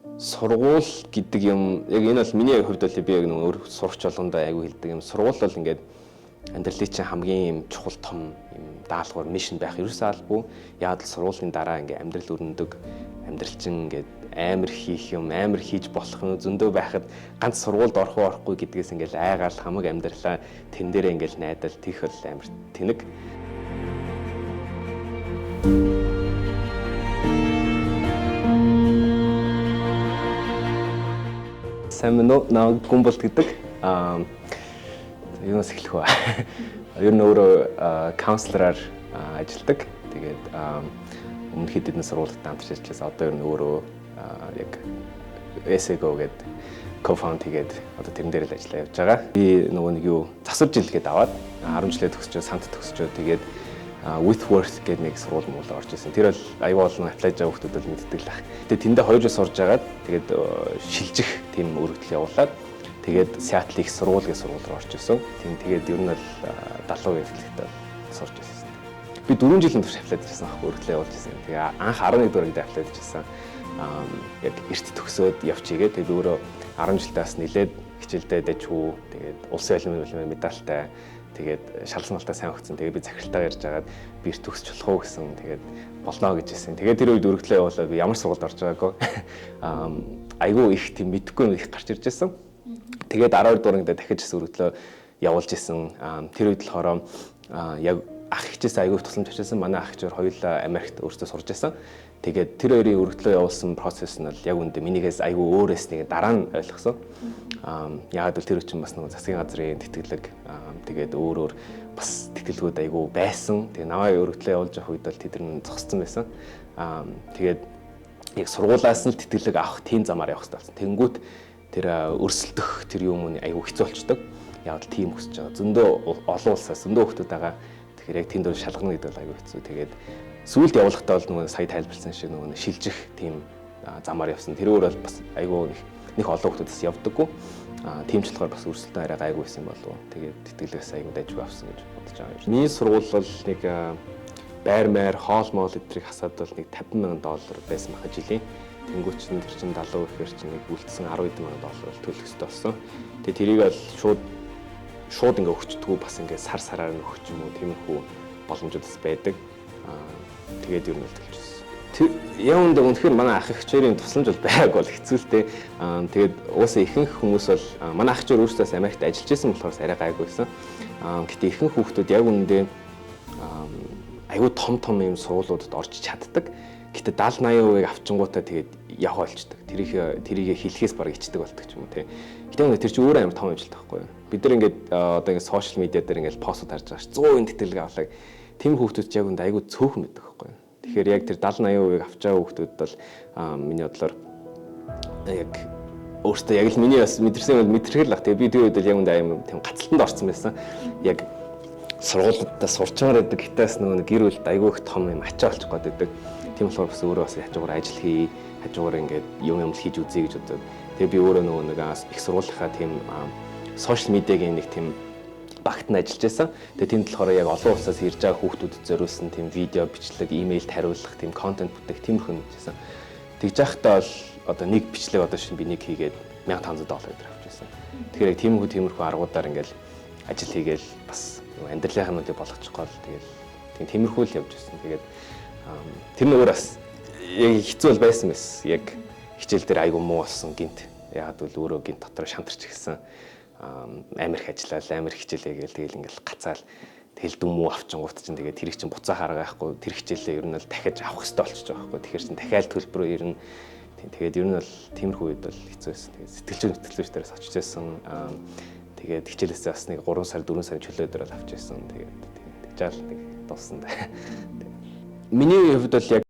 Сургууль гэдэг юм яг энэ бол миний хувьд бол би яг нэг өөр сурагч болгондоо айгүй хэлдэг юм. Сургууль бол ингээд амьдралын чинь хамгийн юм чухал том юм даалгавар mission байх ерөөсөө албагүй. Яг л сургуулийн дараа ингээд амьдрал өрнөдөг. Амьдрал чинь ингээд амар хийх юм, амар хийж болох юм зөндөө байхад ганц сургуульд орох уу орохгүй гэдгээс ингээд айгаал хамаг амьдралаа тэн дээрээ ингээд найдал тийх бол амар тэнэг. Сайн байна уу? Намайг Гүнболт гэдэг. Юунаас эхлэх вэ? Ер нь өөрөө counselor-аар ажилладаг. Тэгээд өмнө хэд хэдэн сургуульд хамтарч ажилласан. Одоо ер нь өөрөө яг SEGO гэдэг co-found хийгээд одоо тэрэн дээр л ажиллаа явж байгаа. Би нөгөө нэг юу засвар жил гээд аваад 10 жилээ төгсчөө, сант төгсчөө, тэгээд Whitworth гэдэг нэг сургууль муулаа орж исэн. Тэр бол аюул олон apply ж байгаа хүмүүс бол мэддэг л ах. Тэгээд тэндээ 2 жил сурж агаад тэгээд шилжих тийм өргөдөл явуулаад тэгээд Seattle их сургууль гэх сургууль руу орж исэн. Тийм, тэгээд ер нь бол 70% эхлэхдээ сурж байсан. Би 4 жилийн турш apply дж байсан аахгүй, өргөдлөө явуулж исэн. Тэгээ анх 11 дугаар гэдэг apply дж байсан. Яг эрт төгсөөд явчихъя. Тэгээд би өөрөө 10 жилдээ бас нилээд хичээлдээ дажгүй. Тэгээд улсын олимпиад медальтай, тэгээд шалгасан малтаа сайн өгсөн. Тэгээд би захиралтаа ярьж агаад би эрт төгсч болох уу гэсэн. Тэгээд болно гэж хэлсэн. Тэгээд тэр үед өргөдлөө явуулаад би ямар сургуульд орж байгаагүй. Айгүй их тийм мэдэхгүй их гарч ирж байсан. Тэгээд 12 дугаар ангидаа дахиж бас өргөдлөө явуулж исэн. Тэр үед болохоор яг ах эгчээс айгүй их тусламж авчихсан. Манай ах эгчээр хоёулаа Америкт өөрсдөө сурж байсан. Тэгээд тэр хоёрын өргөдлөө явуулсан процесс нь бол яг үндэ минийгээс айгүй өөр байсныг дараа нь ойлгосон. Яагаад гэвэл тэр чинь бас нэг засгийн газрын тэтгэлэг, тэгээд өөр өөр бас тэтгэлгүүд айгүй байсан. Тэгээд намайг өргөдлөө явуулж явах үед бол тэд нар зогссон байсан. Тэгээд яг сургуулаас нь тэтгэлэг авах тийм замаар явах хэрэгтэй болсон. Тэнгүүт тэр өрсөлдөх тэр юм айгүй хэцүү болчдөг. Яг л тийм өсөж байгаа. Зөндөө олон улсаас зөндөө хүмүүс байгаа. Тэгэхээр яг тэнд шалгана гэдэг бол айгүй хэцүү. Тэгээд сүүлд явуулахдаа бол нөгөө сая тайлбарлсан шиг нөгөө шилжих тийм замаар явсан. Тэр өөр бол бас айгүй нэг олон хүмүүс бас явдаггүй. Тийм ч болохоор бас өрсөлдөөн арай гайгүй байсан болов. Тэгээд тэтгэлгээс айгүй дайжгүй авсан гэж бодож байгаа юм. Миний сургууль бол нэг байр маяр, хоол моол эдрийг хасаад бол нэг $50,000 байсан баха жилийн. Тэнгүүт чинь тэр чинь 70 гэхээр чинь нэг үлдсэн 10 мянган доллар бол төлөх ёстой болсон. Тэгээд тэрийг бол шууд ингээ өгчдгүү, бас ингээ сар сараар нь өгч юм уу, тиймэрхүү боломжууд бас байдаг. Тэгээд ер нь л төлж байсан. Тэр яг үнэхээр манай ах эгчээрийн тусламж бол байгааг бол хэцүү л дээ. Тэгээд угаасаа ихэнх хүмүүс бол манай ах эгчээр өөрсдөөс Америкт ажиллаж исэн болохоор арай гайгүй байсан. Гэтэ ихэнх хүүхдүүд яг үнэндээ айгүй том том юм сургуулиудад орж чаддаг. Гэтэ 70 80%-ийг авчингуудаа тэгээд явах болчдөг. Тэрийг хэлэхээс бараг ичдэг болдог ч юм уу те. Гэтэ үнэ тэр чинь өөр амар том ажил байхгүй юу? Бид нар ингээд одоо ингээд сошиал медиа дээр ингээд постууд харж байгаа ш. 100% тэтгэлэг авлаа. Тийм хүүхдүүд яг үндэ айгүй цөөхөн байдаг байхгүй юу? Тэгэхээр яг тэр 70 80%-ийг авч байгаа хүүхдүүд бол миний бодлоор яг өөртөө яг л миний бас мэдэрсэн бол мэдрэхэл л ах. Тэгээ би тэр үед бол яг үндэ амар тийм гацалтанд орсон байсан. Яг сургуулиудаа сурчмаар байдаг. Гэтэ бас нөгөө гэр бүлд айгүй их том юм ачаа болчих гээд байдаг. Тийм болохоор бас өөрөө бас хажуугаар ажил хий, хажуугаар ингээд юм юм л хийж үзье гэж бодоод. Тэгээ би өөрөө нөгөө нэг их сургуулийнхаа тийм сошиал медиагийн нэг тийм багт нь ажиллаж байсан. Тэгээ тэнд болохоор яг олон улсаас ирж байгаа хүүхдүүдэд зориулсан тийм видео бичлэг, имэйлд хариулах тийм контент бүтээх тиймэрхүү юм хийжсэн. Тэгж байхдаа бол одоо нэг бичлэг одоо шин би нэг хийгээд $1500 дээр авч байсан. Тэгэхээр яг тиймэрхүү аргуудаар ингээд ажил хийгээл бас амьдралынхаа нүдийг болгочих гол тэгэл тийм тиймэрхүү л явж байсан. Тэгээд тэр нь өөр бас яг хэцүү бол байсан мэс. Яг хичээл дээр айгүй муу болсон гинт. Яг бол өөрөө гинт дотор шантарч ирсэн. Амар их ажиллаал, амар хичээлээ гээл тэгэл ингээл гацаал тэгэл дүн муу авчингуут чинь тэгээд тэрийг чинь буцаах арга байхгүй. Тэр хичээлээ ер нь бол дахиж авах хэрэгтэй болчихж байгаа байхгүй. Тэгэхээр чинь дахиад төлбөрөө ирнэ. Тэгээд ер нь бол тиймэрхүү үед бол хэцүү байсан. Тэгээд сэтгэлзүйн хөтөлбөр дээрээс очиж байсан. Тэгээд хичээлээсээ бас нэг 3 сар 4 сарын чөлөө дээр бол авч байсан. Тэгээд тэгжаал нэг дууссан да. Миний хувьд бол яг